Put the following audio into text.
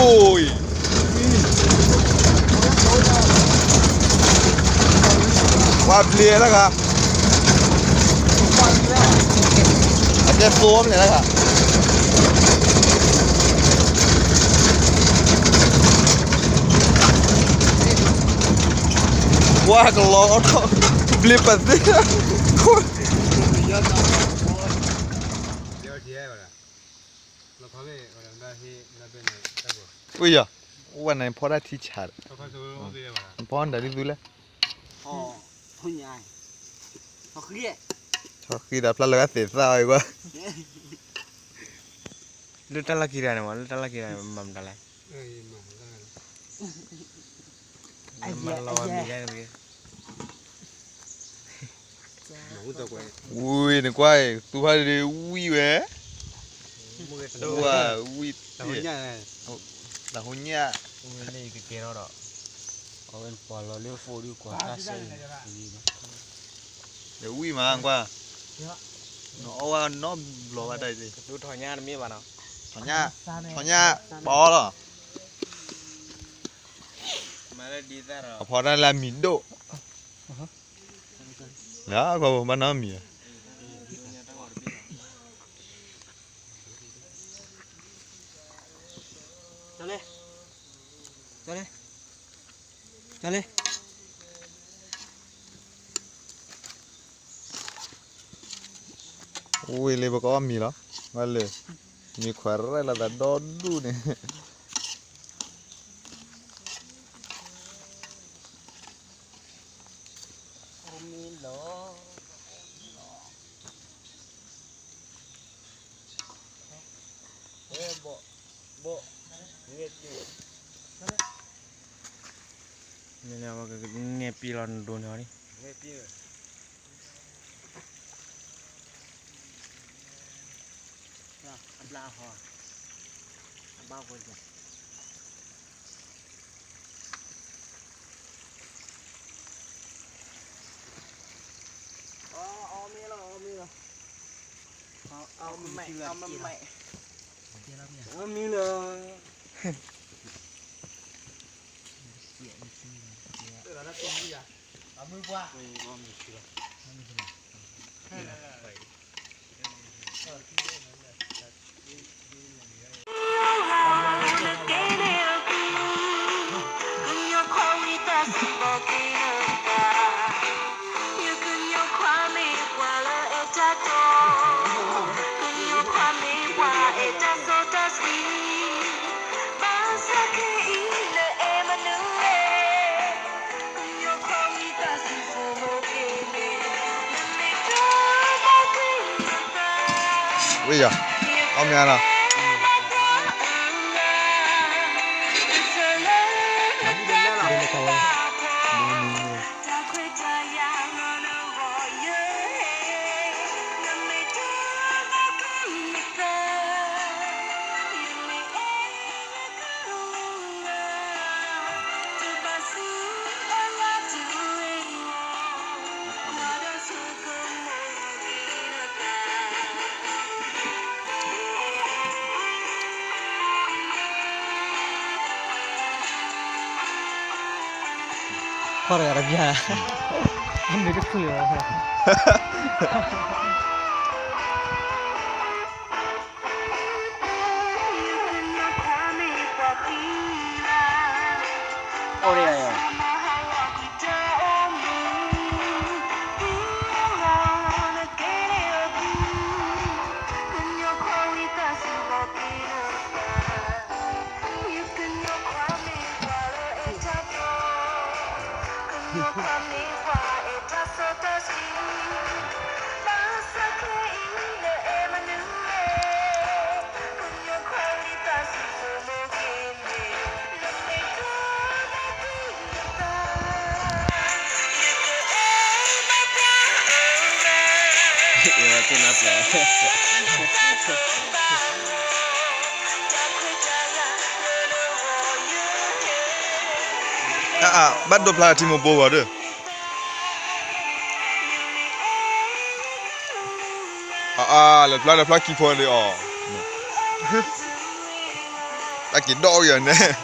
အိၣ်အံၤ, ပှၤဘျ့းတဂၤ, အကဲသိမ့ၢ်တဂၤ, ပှၤကလီၤအီၤထီၣ်, ဘျ့းပသ့ၣ်, အိၣ်ယၤ, အိၣ်ဝဲန့ၣ်ဖီတၢ်ထံဆးဒီး, ဖီဒၣ်ဒ်သူလဲၣ်, ထီၣ်ဃံဒီးဖျါလၢအသ့ၣ်သၣ်ဝဲကွၢ်, လၢတၢ်လီၢ်ခံတဂၤန့ၣ်မး လၢတၢ်လီၢ်ခံတဂၤန့ၣ် မၤမတၤလဲၣ်, မၤလီၤဝဲမံၤလဲၣ်, ဝံၤနကွၢ်အံၤ သူဖးဒ့ဝံၤဝဲ, ဝံၤ, တၢ်ဟူညၣ်, ဝံၤလၢယကကဲထီၣ်ဒီး, အဝဲနပှၤလီၤလၢဖိဒုးကွၢ်တၢ်စဲအံၤ, ဒီးဝံၤမးကွၢ်, နအီၣ်ဝဲနီတဘျီဘၣ်တၢ်အံၤ, ထီၣ်ညၣ်တမ့ၢ်ဘၣ်နီၤ, ထီၣ်ညၣ်, ထီၣ်ညၣ်ပီလီၤ, အဖီတၢ်လၢအမံၤဒိၣ်, လၢအဂီၢ်ဘၣ်နီတမံၤ, ဝံၤလၢပကအီၣ်မံၤလီၤ, ဘၣ်လၢ, မံၤခွဲးရဲၣ်လီၤသးဒီဒူၣ်န့ၣ် မ့ၢ်လၢအဝဲကနဲၣ်ပံလီၤနဒိးန့ၢ်အီၤလံ, အဘျါဟီ, အဘၣ်ဝဲ, အီၣ်မ့ၢ်လီၤ, အီၣ်မ့ၢ်လီၤ, အီၣ်မ့ၢ်လီၤ, Wait, yeah. Oh, man, uh. ခွါတဂၤတဘျါ, အမ့ၢ်တခုၣ်လီၤ. အါအါ ဘၣ်ဒိဖျါထံမိၢ်ဘိဂီၤဒီး အါအါ လဲၤဖျါလဲၤဖျါကံၢ်ဖိန့ၣ်အီၤ တၢ်က့ၤဒီးအီၤန့ၣ်.